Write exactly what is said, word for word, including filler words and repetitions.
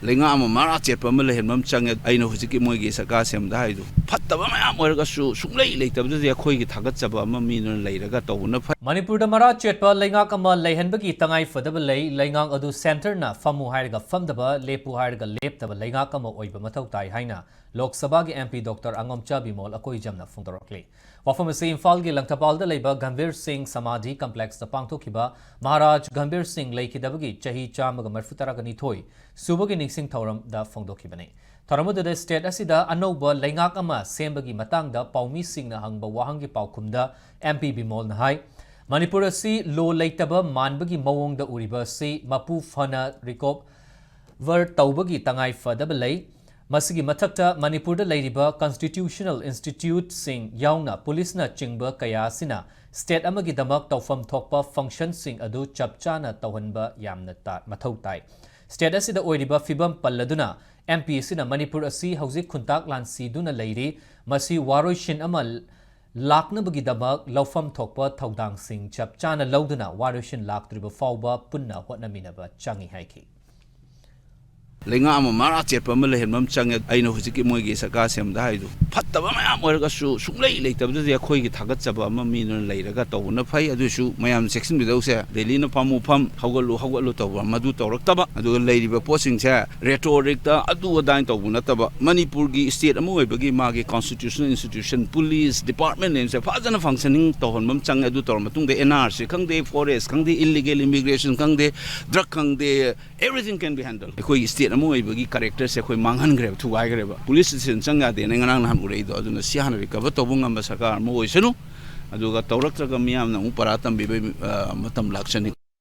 ꯂꯩꯉꯥꯛ ꯑꯃ ꯃꯔꯥ ꯆꯦꯠꯄ ꯑꯃ ꯂꯩꯍꯟꯕ ꯑꯃ ꯆꯪꯉꯦ꯫ ꯑꯩꯅ ꯍꯧꯖꯤꯛꯀꯤ ꯃꯣꯏꯒꯤ ꯁꯔꯀꯥꯔ ꯁꯦꯝꯕꯗ ꯍꯥꯏꯗꯣ, ꯐꯠꯇꯕ ꯃꯌꯥꯝ ꯑꯣꯏꯔꯒꯁꯨ ꯁꯨꯡꯂꯩ ꯂꯩꯇꯕꯗꯨꯗꯤ ꯑꯩꯈꯣꯏꯒꯤ ꯊꯥꯒꯠꯆꯕ ꯑꯃ ꯃꯤꯗꯨꯅ ꯂꯩꯔꯒ ꯇꯧꯕꯅ ꯐꯩ꯫ ꯃꯅꯤꯄꯨꯔꯗ ꯃꯔꯥ ꯆꯦꯠꯄ ꯂꯩꯉꯥꯛ ꯑꯃ ꯂꯩꯍꯟꯕꯒꯤ ꯇꯉꯥꯏ ꯐꯗꯕ ꯂꯩ꯫ ꯂꯩꯉꯥꯛ ꯑꯗꯨ centreꯅ ꯐꯝꯃꯨ ꯍꯥꯏꯔꯒ ꯐꯝꯗꯕ, ꯂꯦꯞꯄꯨ ꯍꯥꯏꯔꯒ ꯂꯦꯞꯇꯕ ꯂꯩꯉꯥꯛ ꯑꯃ ꯑꯣꯏꯕ ꯃꯊꯧ ꯇꯥꯏ ꯍꯥꯏꯅ ꯂꯣꯛ ꯁꯚꯥꯒꯤ MP Doctor ꯑꯉꯣꯝꯆꯥ ꯕꯤꯃꯣꯜ ꯑꯀꯣꯏꯖꯝꯅ ꯐꯣꯡꯗꯣꯔꯛꯂꯤ꯫ ꯋꯥꯐꯝ ꯑꯁꯤ ꯏꯝꯐꯥꯜꯒꯤ ꯂꯪꯊꯕꯥꯜꯗ ꯂꯩꯕ ꯒꯝꯚꯤꯔ ꯁꯤꯡ ꯁꯃꯥꯙꯤ complexꯇ ꯄꯥꯡꯊꯣꯛꯈꯤꯕ ꯃꯍꯥꯔꯥꯖ ꯒꯝꯚꯤꯔ ꯁꯤꯡ ꯂꯩꯈꯤꯗꯕꯒꯤ ꯆꯍꯤ ꯆꯥꯝꯃꯒ ꯃꯔꯤꯐꯨ ꯇꯔꯥꯒ ꯅꯤꯊꯣꯏ ꯁꯨꯕꯒꯤ ꯅꯤꯡꯁꯤꯡ ꯊꯧꯔꯝꯗ ꯐꯣꯡꯗꯣꯛꯈꯤꯕꯅꯤ꯫ ꯊꯧꯔꯝ ꯑꯗꯨꯗ state ꯑꯁꯤꯗ ꯑꯅꯧꯕ ꯂꯩꯉꯥꯛ ꯑꯃ ꯁꯦꯝꯕꯒꯤ ꯃꯇꯥꯡꯗ ꯄꯥꯎꯃꯤꯁꯤꯡꯅ ꯍꯪꯕ ꯋꯥꯍꯪꯒꯤ ꯄꯥꯎꯈꯨꯝꯗ MP ꯕꯤꯃꯣꯜꯅ ꯍꯥꯏ, ꯃꯅꯤꯄꯨꯔ ꯑꯁꯤ law ꯂꯩꯇꯕ ꯃꯥꯟꯕꯒꯤ ꯃꯑꯣꯡꯗ ꯎꯔꯤꯕ ꯑꯁꯤ ꯃꯄꯨ ꯐꯅ recover ꯇꯧꯕꯒꯤ ꯇꯉꯥꯏ ꯐꯗꯕ ꯂꯩ꯫ ꯃꯁꯤꯒꯤ ꯃꯊꯛꯇ ꯃꯅꯤꯄꯨꯔꯗ ꯂꯩꯔꯤꯕ constitutional instituteꯁꯤꯡ ꯌꯥꯎꯅ ꯄꯨꯂꯤꯁꯅ ꯆꯤꯡꯕ ꯀꯌꯥ ꯑꯁꯤꯅ state ꯑꯃꯒꯤꯗꯃꯛ ꯇꯧꯐꯝ ꯊꯣꯛꯄ functionꯁꯤꯡ ꯑꯗꯨ ꯆꯞ ꯆꯥꯅ ꯇꯧꯍꯟꯕ ꯌꯥꯝꯅ ꯇꯥ-, ꯃꯊꯧ ꯇꯥꯏ꯫ State ꯑꯁꯤꯗ ꯑꯣꯏꯔꯤꯕ ꯐꯤꯕꯝ ꯄꯜꯂꯗꯨꯅ MP ꯑꯁꯤꯅ ꯃꯅꯤꯄꯨꯔ ꯑꯁꯤ ꯍꯧꯖꯤꯛ ꯈꯨꯟꯇꯥꯛ ꯂꯥꯟꯁꯤꯗꯨꯅ ꯂꯩꯔꯤ꯫ ꯃꯁꯤ ꯋꯥꯔꯣꯏꯁꯤꯟ ꯑꯃ ꯂꯥꯛꯅꯕꯒꯤꯗꯃꯛ ꯂꯧꯐꯝ ꯊꯣꯛꯄ ꯊꯧꯗꯥꯡꯁꯤꯡ ꯆꯞ ꯆꯥꯅ ꯂꯧꯗꯨꯅ ꯋꯥꯔꯣꯏꯁꯤꯟ ꯂꯥꯛꯇ꯭ꯔꯤꯕ ꯐꯥꯎꯕ ꯄꯨꯟꯅ ꯍꯣꯠꯅꯃꯤꯟꯅꯕ ꯆꯪꯏ ꯍꯥꯏꯈꯤ꯫ ꯂꯩꯉꯥꯛ ꯑꯃ ꯃꯔꯥ ꯆꯦꯠꯄ ꯑꯃ ꯂꯩꯍꯟꯕ ꯑꯃ ꯆꯪꯉꯦ꯫ ꯑꯩꯅ ꯍꯧꯖꯤꯛꯀꯤ ꯃꯣꯏꯒꯤ ꯁꯔꯀꯥꯔ ꯁꯦꯝꯕꯗ ꯍꯥꯏꯗꯣ, ꯐꯠꯇꯕ ꯃꯌꯥꯝ ꯑꯣꯏꯔꯒꯁꯨ ꯁꯨꯡꯂꯩ ꯂꯩꯇꯕꯗꯨꯗꯤ ꯑꯩꯈꯣꯏꯒꯤ ꯊꯥꯒꯠꯆꯕ ꯑꯃ ꯃꯤꯗꯨꯅ ꯂꯩꯔꯒ ꯇꯧꯕꯅ ꯐꯩ꯫ ꯑꯗꯨꯁꯨ ꯃꯌꯥꯝ ꯆꯦꯛꯁꯤꯟꯕꯤꯗꯧꯁꯦ, ꯗꯦꯜꯂꯤꯅ ꯐꯝꯃꯨ ꯐꯝ, ꯍꯧꯒꯠꯂꯨ ꯍꯧꯒꯠꯂꯨ ꯇꯧꯕ ꯃꯗꯨ ꯇꯧꯔꯛꯇꯕ, ꯑꯗꯨꯒ ꯂꯩꯔꯤꯕ ꯄꯣꯠꯁꯤꯡꯁꯦ rhetoricꯇ ꯑꯗꯨ ꯑꯗꯥꯏꯅ ꯇꯧꯕ ꯅꯠꯇꯕ, ꯃꯅꯤꯄꯨꯔꯒꯤ state ꯑꯃ ꯑꯣꯏꯕꯒꯤ ꯃꯥꯒꯤ constitutional institution, police department ꯂꯩꯕꯁꯦ ꯐꯖꯅ functioning ꯇꯧꯍꯟꯕ ꯑꯃ ꯆꯪꯉꯦ꯫ ꯑꯗꯨ ꯇꯧꯔ ꯃꯇꯨꯡꯗ NRC ꯈꯪꯗꯦ, forest ꯈꯪꯗꯦ, illegal immigration ꯈꯪꯗꯦ, drug ꯈꯪꯗꯦ, everything can be handled꯫ ꯑꯩꯈꯣꯏꯒꯤ state ꯑꯃ ꯑꯣꯏꯕꯒꯤ characterꯁꯦ ꯑꯩꯈꯣꯏ ꯃꯥꯡꯍꯟꯈ꯭ꯔꯦꯕ, ꯊꯨꯒꯥꯏꯈ꯭ꯔꯦꯕ꯫ Police station ꯆꯪ ꯌꯥꯗꯦꯅ ꯉꯔꯥꯡ ꯅꯍꯥꯟ ꯎꯔꯛꯏꯗꯣ, ꯑꯗꯨꯅ ꯁꯤ ꯍꯥꯟꯅ recover ꯇꯧꯕ ꯉꯝꯕ ꯁꯔꯀꯥꯔ ꯑꯃ ꯑꯣꯏꯁꯅꯨ꯫ ꯑꯗꯨꯒ ꯇꯧꯔꯛꯇ꯭ꯔꯒ ꯃꯤꯌꯥꯝꯅ ꯑꯃꯨꯛ ꯄꯔꯥ ꯇꯝꯕꯤꯕꯩ, ꯑ, ꯃꯇꯝ ꯂꯥꯛꯆꯅꯤ꯫